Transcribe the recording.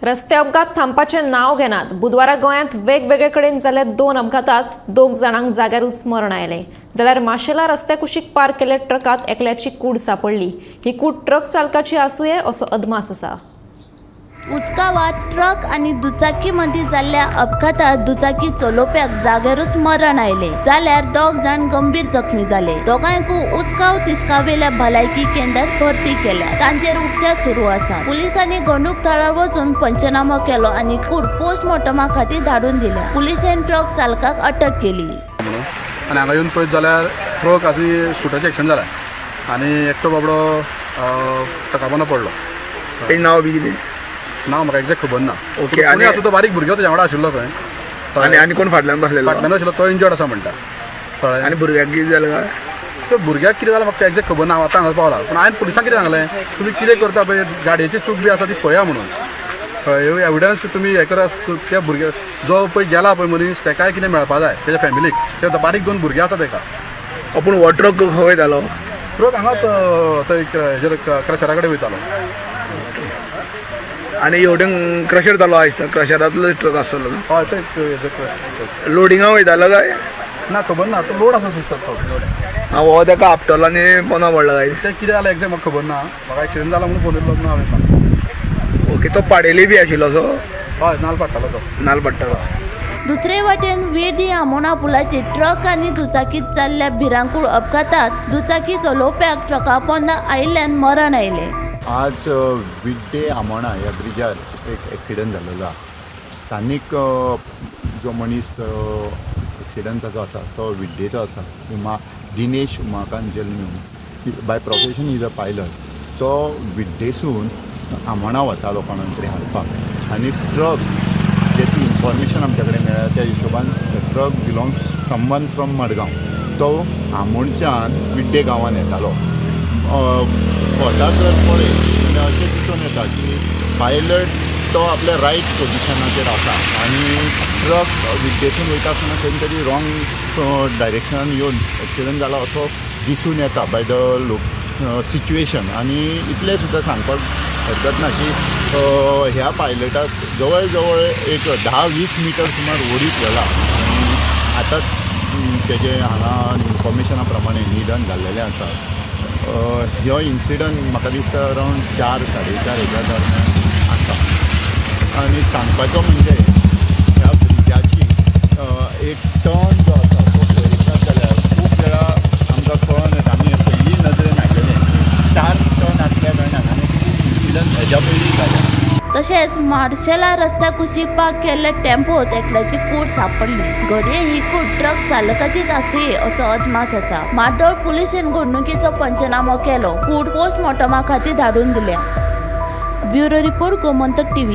रस्ते अपघात थांबपाचें नांव घेनात. बुधवारा गोंयांत वेगवेगळे कडेन जाल्ल्या 2 अपघातात 2 जाणांक जाग्यारूच मरण आयलें. जाल्यार माशेला रस्त्या कुशीक पार्क केल्ल्या ट्रकांत एकल्याची कूड सापडली. ही कूड ट्रक चालकाची आसुये असो अदमास आसा. उस्कावात ट्रक आनी दुचाकी मदीं जाल्ल्या अपघातात दुचाकी चलोवप्याक जाग्यारूच मरण आयलें, जाल्यार 2 जाण गंभीर जखमी जाले. दोगांयकूय उस्काव तिस्कावेल्या भलायकी केंद्रात भरती केल्या. तांचेर उपचार सुरू आसा. पुलिसांनी घडणूक थळार वचून पंचनामो केलो आनी कूड पोस्टमॉर्टमा खातीर धाडून दिल्या. पुलिशेन ट्रक चालकाक अटक केली. आनी हांगा येवन पळयत जाल्यार ट्रक आनी स्कुटराचें एक्सिडंट जाला आनी एकटो बाबडो ट्रका पोंदा पडलो. तेजें नांव बी कितें? नांव म्हाका एग्जॅक्ट खबर ना. ओके, आनी आसूं तो बारीक भुरगो तेज्या वांगडा आशिल्लो खंय. आनी आनी कोण फाटल्यान बसलेलो? फाटल्यान आशिल्लो तो इंजर्ड आसा म्हणटा. कळ्ळें? आनी भुरग्याक कितें जालें काय? तो भुरग्याक कितें जालें म्हाका एग्जॅक्ट खबर ना. हांव आतां हांगा पावला. पूण हांवें पुलिसांक कितें सांगलें, तुमी कितें करता पळय, गाडयेची चूक बी आसा ती पळया म्हणून. कळ्ळें? एविडन्स तुमी हें करात. त्या भुरग्या जो पळय गेला पळय मनीस तेकाय कितें मेळपा जाय तेज्या फॅमिलीक. ते बारीक 2 भुरगे आसा तेका. पूण हो ट्रक खंय वयतालो? ट्रक हांगाच थंय हेजेर क्रशरा कडेन वयतालो. आनी हेवटेन क्रशर चालू आसता, क्रशरांतलो ट्रक आसतलो. हय, थंय लोडिंगा वयतालो काय? ना, खबर ना. तो लोड आसा दिसता तो. हो तेका आपटलो आनी पोंदा पडलो काय? तें कितें जालें एग्जॅक्ट म्हाका खबर ना. म्हाका एक्सिडंट जाला म्हणून फोन येयलो म्हणून हांवें सांगलें. ओके, तो पाडेली बी आशिल्लो असो? हय, नाल पडटालो तो. नाल पडटालो. दुसरे वाटेन विर्डी आमोणा पुलाचेर ट्रक आनी दुचाकीत जाल्ल्या भिरांकूळ अपघातात दुचाकी चलोवप्याक ट्रका पोंदा आयिल्ल्यान मरण आयलें. आज विड्डे आमोणा ह्या ब्रिजार एक एक्सिडंट जाल्लो आसा. स्थानीक जो मनीस एक्सिडंट जाचो आसा तो विड्डेचो आसा. Dinesh Umakant Jalmi, by profession is a pilot. तो विड्डेसून आमोणा वतालो कोणाक तरी हाडपाक आनी ट्रक, जेची इन्फॉर्मेशन आमच्या कडेन मेळ्ळ्या त्या हिशोबान truck belongs someone from Madgaon. तो आमोणच्यान विड्डे गांवान येतालो. स्वता जर पळयत जाल्यार अशें दिसून येता की पायलट तो आपल्या रायट पोजिशनाचेर आसा आनी ट्रक विड्डेसून वयता आसतना खंय तरी रॉंग डायरेक्शनान येवन एक्सिडंट जाला असो दिसून येता बाय the look situation. आनी इतलें सुद्दां सांगपाक हरकत ना की ह्या पायलटाक जवळ जवळ एक 10-20 मिटर सुमार ओडीत व्हेला आनी आतां तेजें हांगा इन्फॉर्मेशना प्रमाणे निधन जाल्लेलें आसा. ह्यो इन्सिडंट म्हाका दिसता अरावंड 4 4:30 हेज्या दरम्यान आसा. आनी सांगपाचो म्हणजे ह्या ब्रिजाची एक टर्न जो आसा तो पळयतात जाल्यार खूब वेळा आमकां कळोन येता. आमी पयलीं नदरेन हाडलेलें शार्प टर्न आसल्या कारणान आनी खूब इन्सिडंट हेज्या पयलीं जाल्या. तशेंच मार्शेला रस्त्या कुशीक पार्क केल्ल्या टेम्पोत एकल्याची कूड सापडली. घडये ही कूड ट्रक चालकाचीच आसुये असो अदमास आसा. मार्दोळ पुलिशेन घडणुकेचो पंचनामो केलो. कूड पोस्टमॉर्टमा खातीर धाडून दिल्या. Bureau report, Gomantak TV.